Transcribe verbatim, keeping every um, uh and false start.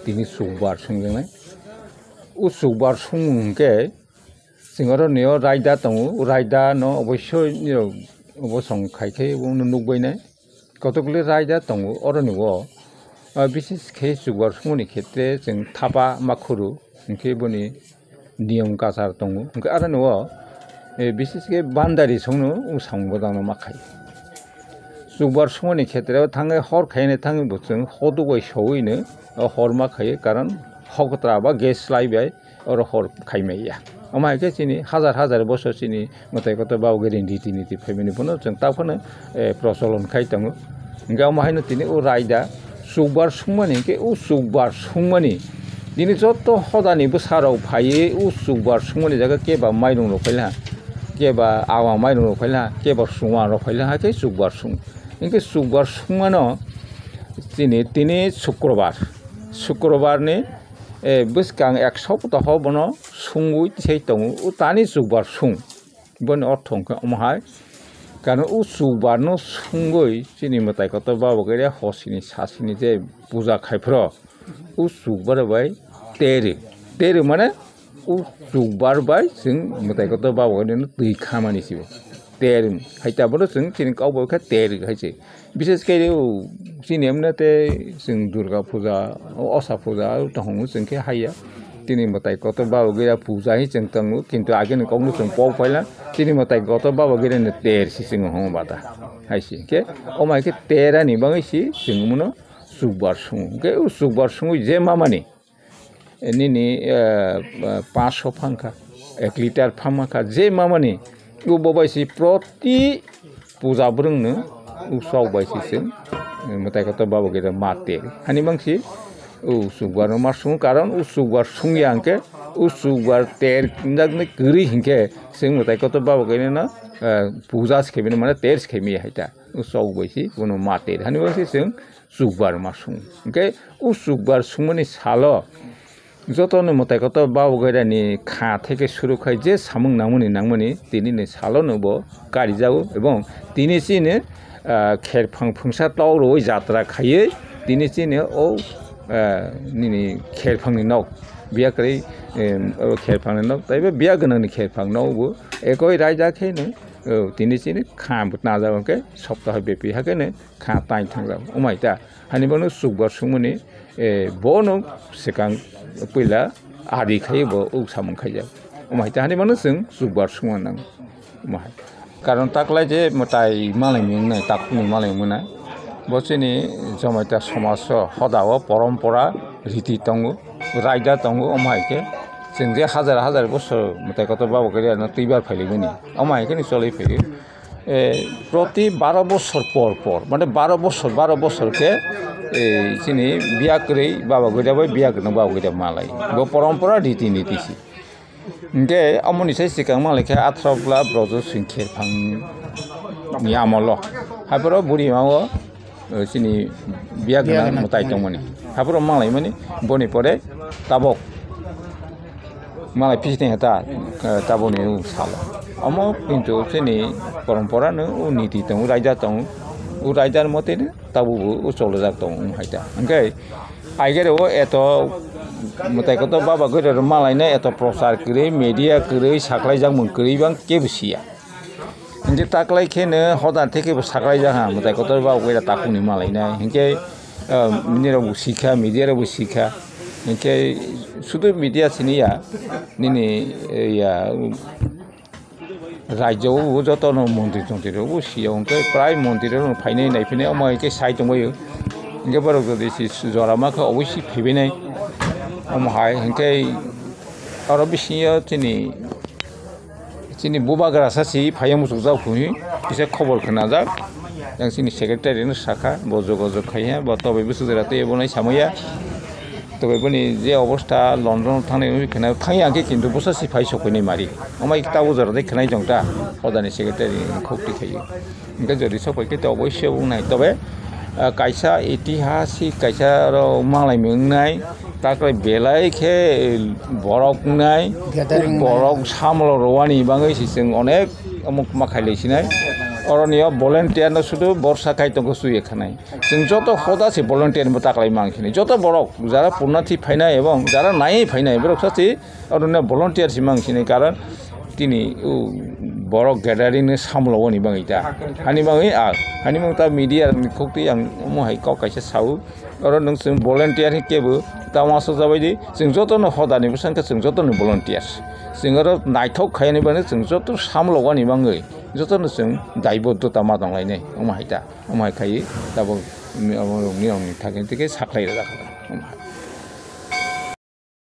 tini chukbar sungjaknai. O chukbar sungmung hwnkhe chwng oro nio raida tongo, o raida no oboisoi nirok obo song khai khe bono nukbainai. Kotokle raida tongo, oroni o, ah, bises khe chukbar sungmani khetre chwng thapa ma khuru, hwnkhe boni niyom kachar tongo. Hwnkhe aroni o, eh, bises khe bandari songno o samung bodangno ma khai. Chukbar sungmani khetre o thangwi hor khaina thangwi bo chwng hoduk bai sowino, o hor ma khaio, karon hokotra ba gas lai bai oro hor khaimaya. Omo hai khe chini hazar hazar bosor chini mwtai kotor Baba Gairini riti niti phaimani bono chwng ta phano, eh, procholon khai tongo. Hwnkhe omo haino tini o raida chukbar sungmani hwnkhe o chukbar sungmani tini joto hodani bwsarok phaiwi o chukbar sungmani jaga keba mairung rok phaila, keba awa mairung rok phaila, keba chuma rok phaila, hakhe chukbar sung. Hwnkhe chukbar sungmano chini tini sukrobar, sukrobarni eh, bwskang ek soptaho bono sungwi tisai tongo, o tani chukbar sung. Boni ortho hwnkhe omo hai, karon o chukbarno sungwi chini mwtai kotor Baba Gairia hosini sasini je puja khai phro, o chukbar bai tere. Tere mane o chukbar bai chwng mwtai kotor Baba Gairiano twi khamani se bo. Ter hai ta bono chwng chini kok bai khe ter hai se. Bises khe o chini emne tei chwng Durga puja, o Osa puja o tong chwng khe haiya. Chini mwtai kotor Baba Garia puja hi chwng tongo, kintu agini kokno chwng pok phaila, chini mwtai kotor Baba Garia ni ter si chwng hwngo bata. Hai si khe, omo hai khe terani bagwi si chwng mano chukbar sungo. Hwnkhe o chukbar sungwi je mamani, nini, eh, panch sho phangkha, ek liter phamakha, je mamani, o bo bai si proti puja bwrwngno o chok bai si chwng, eh, mwtai kotor Baba Garia ma ter. Hani bangsi o chukbar no ma sungo, karon o chukbar sungya hwnkhe, o chukbar ter jaknai kwrwi hwnkhe chwng mwtai kotor Baba Garia no, eh, puja se khaimani mane ter se khaimaya hai ta. O chok bai si bono ma ter. Hani bangsi chwng chukbar ma sung. Hwnkhe o chukbar sungmani salo jotono mwtai kotor Baba Gairani kha theke suru khai je samung nangmani nangmani tinini salono bo karijago ebong tini chini, ah, kherphang phungsa tok rwui jatra khaiwi tini chini o, ah, nini kherphangni nok biya kwrwi, em, o kherphangni nok taibo biya gwnangni kherphang nok bo ekoi raida kheno, o, tini chini kha bo tnajago hwnkhe soptaho bepi hakheno kha tai thangjak. Omo hai ta, hani bono chukbar sungmani, eh, bono swkang puila adi khai bo uk samung khaijak. Omo hai ta, hani bono chwng chukbar sungma nang. Omo hai. Karon taklai je mwtai malai mwngnai, takni malai mwngnai. Bo chini Jomaita somaj o hoda o porompora riti tongo, raida tongo, omo hai khe chwng je hajar hajar bosor mwtai kotor Baba Garia no twibar phailaimani. Omo hai khe ni choli phaio. Eh, proti baro bosor por por, mane baro bosor, baro bosor khe, eh, chini biya kwrwi Baba Garia bai biya gwnang Baba Garia malai. Bo porompora riti niti si. Hwnkhe amoni sai swkang malai khe athra bwla Brojo Singh Kherphang ni amolo. Haphoro buri ma o, eh, chini biya gwnang mwtai tongmani. Haphoro malai mani boni pore tabok. Malai pisi tong kha ta, eh, taboni o salo. Omo kintu chini porompora no o niti tongo, raida tongo. O raida ni mote no tabuk bo o cholojak tongo, omo hai ta. Hwnkhe aigere o eto mwtai kotor Baba Garia rok malai no eto prochar kwrwi, media kwrwi, saklai jakmung kwrwi bang kebo siya. Hwnkhe taklai kheno hoda theke bo saklai jak ha, mwtai kotor Baba Garia takuni malai nai. Hwnkhe, ah, nini rok bo sikha, media rok bo sikha. Hwnkhe sudu media sini ya, nini, eh, ya, rajyo o joto no montri tontri rok bo siya. Hwnkhe prai montri rok phainai nai phinai omo hai khe sai tongbaio. Hwnkhe borok jodi si jora ma khe obosi phaibai nai. Omo hai hwnkhe oro bisingo chini Chini bubagra sa si phaiya muchukjak hwnwi kisa khobor khnajak. Yang chini secretary no sakha, bo jogajog khaiya, bo tobai bwswk jora tei bo nai samaya. Tobai boni je obostha London thangnaini khna thangya hwnkhe kintu bwsa si phai sokphainai mari. Amai tabuk jora tei khnai jongta, hodani secretary khokti khaiwi. Hwnkhe jodi sokphai khe to oboisya wngnai. Tobe, ah, kaisa itihasik kaisa oro manglai wngnai, takrai belai khe borok wngnai, Gathering borok samolo rwani bagwi se chwng onek omo ma khailai sinai. Oroni o volunteer no sudu borsa kai tongo suye khanai. Chwng joto hoda se volunteer bo taklai mang khini. Joto borok jara purnathi phainai ebong jara nai phainai borok sa se oroni volunteer se mang khini karon tini o borok gathering ni samlo oni bangwi ta. Hani bangwi a, hani bang ta media ni khokti ang omo hai kok kaisa sao. Oro nwng chwng volunteer hinkhe bo ta uansuk jabai di. Chwng joto no hoda ni bwsang khe chwng joto no volunteer. Chwng oro naithok khai ni bani chwng joto samlo ani bangwi joto no chwng daiboddo ta ma tong lainai. Omo hai ta. Omo hai khai tabuk ni omo rok ni rok ni thagwi tike saklai rwjak. Omo hai.